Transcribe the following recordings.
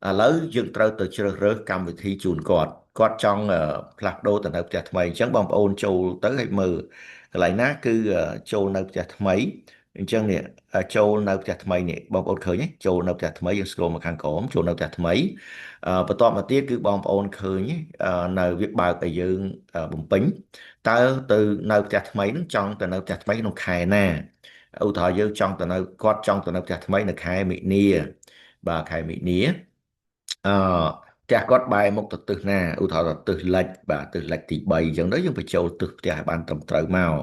ឥឡូវយើងត្រូវទៅជ្រើសរើសកម្មវិធីជូនគាត់គាត់ចង់ផ្លាស់ប្ដូរទៅនៅផ្ទះថ្មីអញ្ចឹងបងប្អូនចូលទៅឲ្យមើលកន្លែងណាគឺចូលនៅផ្ទះថ្មីអញ្ចឹងនេះចូលនៅផ្ទះថ្មីនេះបងប្អូនឃើញទេចូលនៅផ្ទះថ្មីយើង scroll មកខាងក្រោមចូលនៅផ្ទះថ្មីបន្ទាប់មកទៀតគឺបងប្អូនឃើញនៅវាបើកឲ្យយើងបំពេញតើទៅនៅផ្ទះថ្មីនឹងចង់ទៅនៅផ្ទះថ្មីក្នុងខែណាឧទាហរណ៍យើងចង់ទៅនៅគាត់ចង់ទៅនៅផ្ទះថ្មីនៅខែមិនិនាបាទខែមិនិនាអឺផ្ទះគាត់បែរមុខទៅទិសណាឧទាហរណ៍ទៅទិសលិចបាទទិសលិចទី3អញ្ចឹងទៅយើងបញ្ចូលទិសផ្ទះឲ្យបានត្រឹមត្រូវមក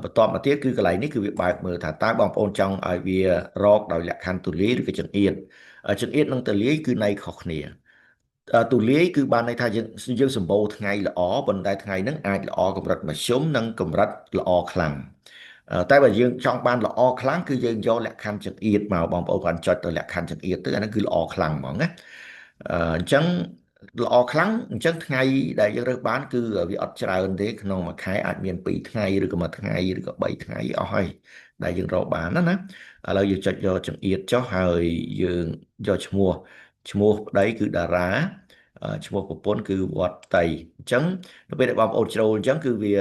បន្ទាប់មកទៀតគឺកន្លែងនេះគឺវាបើកមើលថាតើបងប្អូនចង់ឲ្យវារកដោយលក្ខខណ្ឌទូលាយឬក៏ចង្អៀតចង្អៀតនិងទូលាយគឺន័យខុសគ្នាទូលាយគឺបានន័យថាយើងសម្បូរថ្ងៃល្អប៉ុន្តែថ្ងៃហ្នឹងអាចល្អកម្រិតមធ្យមនិងកម្រិតល្អខ្លាំងតែបើយើងចង់បានល្អខ្លាំងគឺយើងយកលក្ខខណ្ឌចង្អៀតមកបងប្អូនគាត់ចុចទៅលក្ខខណ្ឌចង្អៀតទៅអាហ្នឹងគឺល្អខ្លាំងហ្មងណាអញ្ចឹងល្អខ្លាំងអញ្ចឹងថ្ងៃដែលយើងរើសបានគឺវាអត់ច្រើនទេក្នុងមួយខែអាចមាន2ថ្ងៃឬក៏មួយថ្ងៃឬក៏3ថ្ងៃអស់ហើយដែលយើងរកបានណាណាឥឡូវយើងចុចយកចង្អៀតចុះហើយយើងយកឈ្មោះឈ្មោះប្តីគឺតារាឈ្មោះប្រពន្ធគឺវត្តតីអញ្ចឹងនៅពេលដែលបងប្អូនជ្រុលអញ្ចឹងគឺវា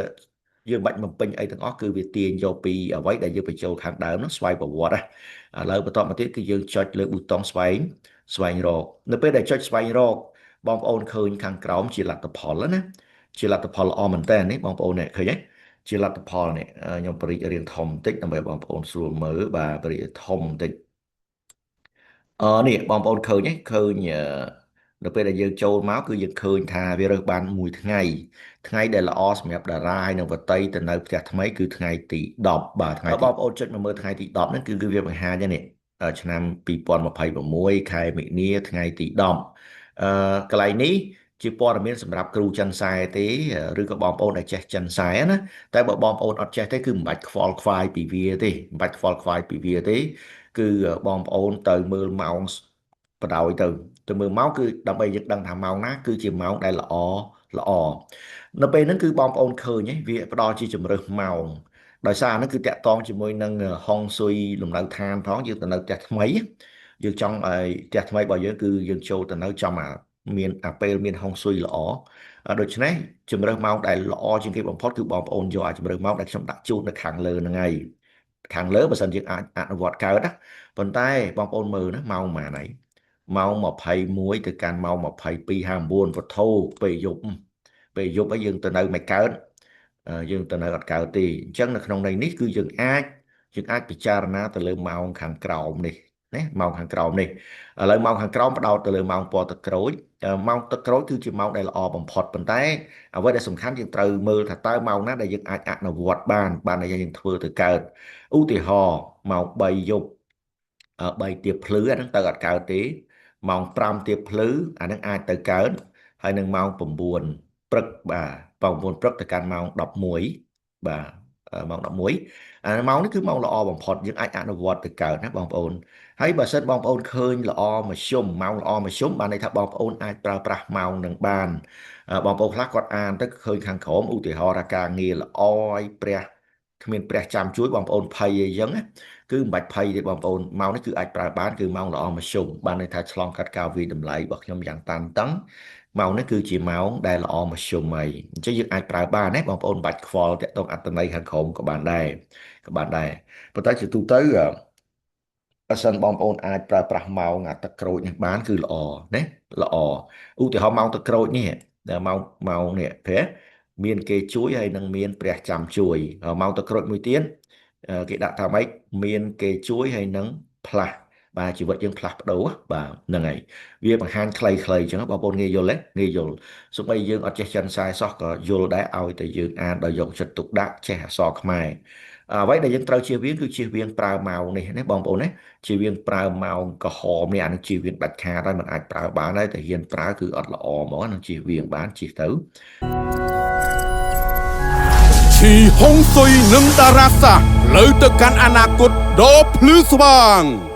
យើងបាច់បំពេញអីទាំងអស់គឺវាទាញយកពីអ្វីដែលយើងបញ្ចូលខាងដើមនោះស្វ័យប្រវត្តិណាឥឡូវបន្តមកទៀតគឺយើងចុចលើប៊ូតុងស្វែងរកនៅពេលដែលចុចស្វែងរកបងប្អូនឃើញខាងក្រោមជាលទ្ធផលណាជាលទ្ធផលល្អមែនតើនេះបងប្អូននេះឃើញទេជាលទ្ធផលនេះខ្ញុំបរិយារៀងធំបន្តិចដើម្បីបងប្អូនស្រួលមើលបាទបរិយាធំបន្តិចអឺនេះបងប្អូនឃើញទេឃើញនៅពេលដែលយើងចូលមកគឺយើងឃើញថាវារើសបានមួយថ្ងៃថ្ងៃដែលល្អសម្រាប់តារាហើយនិងវតីទៅនៅផ្ទះថ្មីគឺថ្ងៃទី10បាទថ្ងៃបងប្អូនចុចមកមើលថ្ងៃទី10ហ្នឹងគឺវាបង្ហាញនេះឆ្នាំ2026ខែមិនិនាថ្ងៃទី10អឺកន្លែងនេះជាព័ត៌មានសម្រាប់គ្រូចិនសែទេឬក៏បងប្អូនដែលចេះចិនសែណាតែបើបងប្អូនអត់ចេះទេគឺមិនបាច់ខ្វល់ខ្វាយពីវាទេមិនបាច់ខ្វល់ខ្វាយពីវាទេគឺបងប្អូនទៅមើលម៉ោងបដ ாய் ទៅមើលម៉ោងគឺដើម្បីយើងដឹងថាម៉ោងណាគឺជាម៉ោងដែលល្អល្អនៅពេលហ្នឹងគឺបងប្អូនឃើញវាផ្ដល់ជាជំរើសម៉ោងដោយសារហ្នឹងគឺតាក់តងជាមួយនឹងហុងស៊ុយលំនៅឋានផងយើងទៅនៅផ្ទះថ្មីយើងចង់ឲ្យផ្ទះថ្មីរបស់យើងគឺយើងចូលទៅនៅចំអាមានអាពេលមានហុងស៊ុយល្អដូច្នេះជំរើសម៉ោងដែលល្អជាងគេបំផុតគឺបងប្អូនយកអាជំរើសម៉ោងដែលខ្ញុំដាក់ជូននៅខាងលើហ្នឹងហើយខាងលើបើសិនយើងអាចអនុវត្តកើតណាប៉ុន្តែបងប្អូនមើលណាម៉ោងប៉ុន្មានហើយម៉ោង21ទៅកាន់ម៉ោង22:59វត្ថុពេលយប់ពេលយប់ហើយយើងទៅនៅមិនកើតយើងទៅនៅអត់កើតទេអញ្ចឹងនៅក្នុងន័យនេះគឺយើងអាចពិចារណាទៅលើម៉ោងខាងក្រោមនេះណាម៉ោងខាងក្រោមនេះឥឡូវម៉ោងខាងក្រោមផ្ដោតទៅលើម៉ោងពណ៌ទឹកក្រូចម៉ោងទឹកក្រូចគឺជាម៉ោងដែលល្អបំផុតប៉ុន្តែអ្វីដែលសំខាន់យើងត្រូវមើលថាតើម៉ោងណាដែលយើងអាចអនុវត្តបានបានដែលយើងធ្វើទៅកើតឧទាហរណ៍ម៉ោង3យប់3ទៀបភ្លឺអាហ្នឹងទៅអត់កើតទេម៉ោង5ទៀបភ្លឺអាហ្នឹងអាចទៅកើតហើយនឹងម៉ោង9ព្រឹកបាទ9ព្រឹកទៅកាន់ម៉ោង11បាទម៉ោង11អាម៉ោងនេះគឺម៉ោងល្អបំផុតយើងអាចអនុវត្តទៅកើតណាបងប្អូនហើយបើសិនបងប្អូនឃើញល្អមធ្យមម៉ោងល្អមធ្យមបានន័យថាបងប្អូនអាចប្រើប្រាស់ម៉ោងនឹងបានបងប្អូនខ្លះគាត់អានទៅឃើញខាងក្រោមឧទាហរណ៍ថាការងារល្អឲ្យព្រះគ្មានព្រះចាំជួយបងប្អូនភ័យអីចឹងណាគឺមិនបាច់ភ័យទេបងប្អូនម៉ោងនេះគឺអាចប្រើបានគឺម៉ោងល្អមធ្យមបានន័យថាឆ្លងកាត់ការវាយតម្លៃរបស់ខ្ញុំយ៉ាងតានតឹងម៉ោងនេះគឺជាម៉ោងដែលល្អមធ្យមហើយអញ្ចឹងយើងអាចប្រើបានណាបងប្អូនមិនបាច់ខ្វល់តាក់ទងអត្តន័យខាងក្រោមក៏បានដែរក៏បានដែរប៉ុន្តែជាទូទៅបើសិនបងប្អូនអាចប្រើប្រាស់ម៉ោងអាទឹកក្រូចនេះបានគឺល្អណាល្អឧទាហរណ៍ម៉ោងទឹកក្រូចនេះម៉ោងម៉ោងនេះព្រះមានគេជួយហើយនឹងមានព្រះចាំជួយម៉ោងទឹកក្រូចមួយទៀតគេដាក់ថាម៉េចមានគេជួយហើយនឹងផ្លាស់បាទជីវិតយើងផ្លាស់ប្ដូរបាទហ្នឹងហើយវាបង្ហាញខ្លីៗអញ្ចឹងបងប្អូនងាយយល់ទេងាយយល់សូម្បីយើងអត់ចេះចិនខ្សែសោះក៏យល់ដែរឲ្យតែយើងអានដោយយកចិត្តទុកដាក់ចេះអក្សរខ្មែរអ្វីដែលយើងត្រូវជៀសវាងគឺជៀសវាងប្រើម៉ោងនេះណាបងប្អូនណាជៀសវាងប្រើម៉ោងក្រហមនេះអានឹងជៀសវាងដាច់ខាតហើយมันអាចប្រើបានដែរតែហ៊ានប្រើគឺអត់ល្អហ្មងនឹងជៀសវាងបានជៀសទៅឈីហុងស៊ុយនិងតារាសាស្ត្រផ្លូវទៅកាន់អនាគតដ៏ភ្លឺស្វាង។